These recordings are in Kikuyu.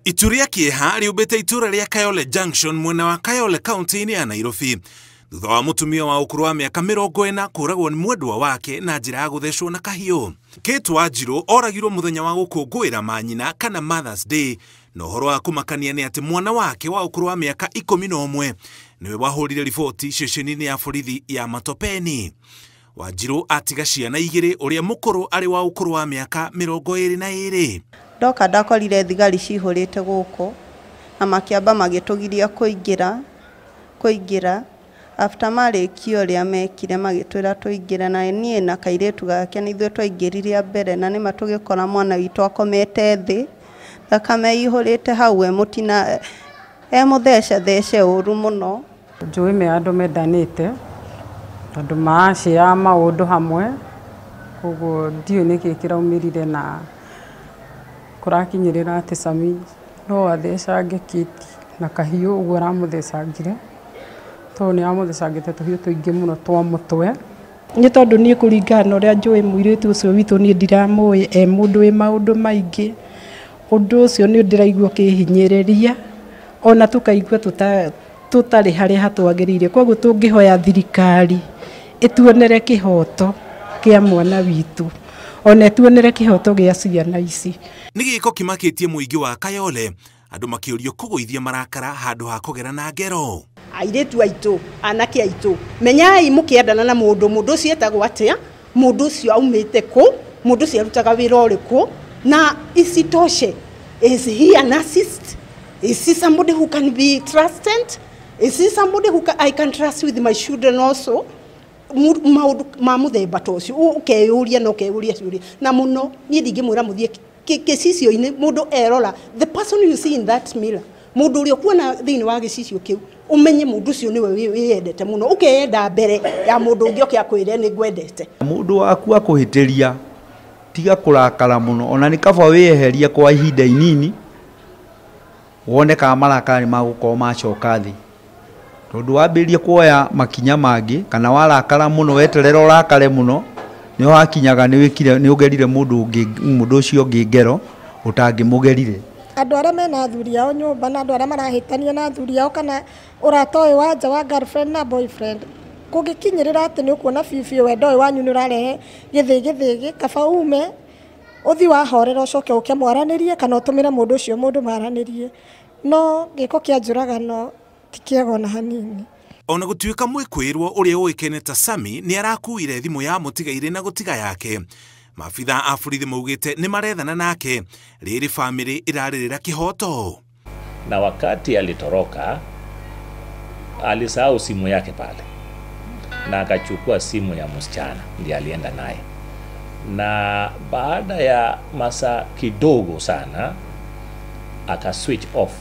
Itu rĩa kĩeha rĩũmbĩte itũra rĩa Kayole Junction mwena wa Kayole kaunti-inĩ ya Nairobi thutha wa mũtumia wa ũkũrũ wa mĩaka 40 kũragwo nĩ mwendwa wake na njĩra ya gũthecwo na kahiũ. Kate Wanjiru oragirwo mũthenya wa gũkũngũĩra manyina kana Mother's Day, na ũhoro wa kũmakania nĩ atĩ mwana wake wa ũkũrũ wa mĩaka 11 nĩwe wahũrire riboti ceceni-inĩ ya borithi ya Matopeni. Wanjiru atiga ciana igĩrĩ, ũrĩa mũkũrũ arĩ wa ũkũrũ wa mĩaka 22. Ndoka ndakorire thigari cihũrĩte gũkũ na makĩamba magĩtũgiria kũingĩra after marĩkia ũrĩa mekire magĩtwĩra tũingĩre, na niĩ na kairĩtu gake nĩ ithuĩ twaingĩrire mbere, na nĩma tũgĩkora mwana witũ akomete thĩ, thakame ihũrĩte hau, e mũtina e mũthece ũru mũno. Njũĩ me andũ mendanĩte tondũ maracĩa maũndũ hamwe, koguo ndiũĩ nĩkĩ kĩraumĩrire na kũrakinyĩrĩra atĩ Sami no athecange Kate na kahiũ ũguo aramũthecangire, tondũ nĩ aramũthecangĩte tũhiũ tũingĩ mũno twa mũtwe. Nĩ tondũ niĩ kũringana na ũrĩa njũĩ mũirĩtu ũcio witũ niĩ ndiramũĩ e mũndũ wĩ maũndũ maingĩ, ũndũ ũcio nĩ ndĩraigua ũkĩhinyĩrĩria ona tũkaigua tũtarĩ harĩa hatwagĩrĩire. Koguo tũngĩhoya thirikari ĩtuonere kĩhoto kĩa mwana witũ, ona ĩtuonere kĩhoto gĩa ciana ici. Nĩ gĩko kĩmakĩtie mũingĩ wa Kayole, andũ makĩũrio kũgũithia marakara handũ ha kũgera na ngero. Airĩtu aitũ, anake aitũ, menyai mũkĩendana na mũndũ, mũndũ ũcio etagwo atĩa, mũndũ ũcio aumĩte kũ, mũndũ ũcio arutaga wĩra ũrĩkũ, na isitoshe, is he a narcissist? Is he somebody who can be trusted? Is he somebody who I can trust with my children also? Maũndũ ma mũthemba ta ũcio ũkeyũria na ũkeyũria ciũria na mũno. Niĩ ndingĩmwĩra mũthiĩ gĩcicio-inĩ, mũndũ erora the person you see in that mirror, mũndũ ũrĩa ũkuona thĩinĩ wa gĩcicio kĩu, ũmenye mũndũ ũcio nĩwe wĩyendete mũno, ũkeyenda mbere ya mũndũ ũngĩ oke akwĩre nĩ ngwendete. Mũndũ waku akũhĩtĩria, tiga kũrakara mũno, ona nĩ kaba wĩyeherie kwa ihinda inini wone kana marakara nĩ magũkorwo macoka thĩ, tondũ wambĩrĩria kuoya makinya mangĩ kana warakara mũno, weterera ũrakare mũno, nĩ wakinyaga nĩ wĩkire nĩ ũgerire mũndũ ũngĩ, mũndũ ũcio ũngĩ ngero ũtangĩmũgerire. Andũ arĩa mena athuri ao nyũmba na andũ arĩa marahĩtania na athuri ao kana ũrata ũyũ wa nja wa girlfriend na boyfriend, kũngĩkinyĩrĩra atĩ nĩ ũkuona biũ biũ wendo ũyũ wanyu nĩ ũrarehe gĩthĩgĩthĩgĩ, kaba ume ũthiĩ wahorera ũcoke ũke mwaranĩrie kana ũtũmĩre mũndũ ũcio mũndũ maranĩrie, no gĩko kĩa njũragano ti kĩega ona hanini. Ona gũtuĩka mwĩkũĩrwo ũrĩa ũĩkaine ta Sami nĩ arakuire thimũ ya mũtigairĩ na gũtiga yake, maabitha a borithi maugĩte nĩ marethana nake rĩrĩ famĩlĩ ĩrarĩrĩra kĩhoto. Na wakati alitoroka alisahau simu yake pale na akachukua simu ya msichana ndiye alienda naye, na baada ya masaa kidogo sana aka switch off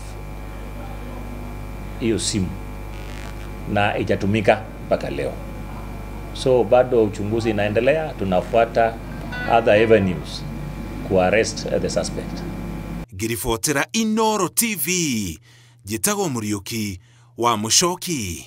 hiyo simu na ijatumika mpaka leo. So bado uchunguzi inaendelea, tunafuata other avenues ku arrest the suspect. Ngiribotera Inooro TV, njĩtagwo Mũriũki wa Mũcoki.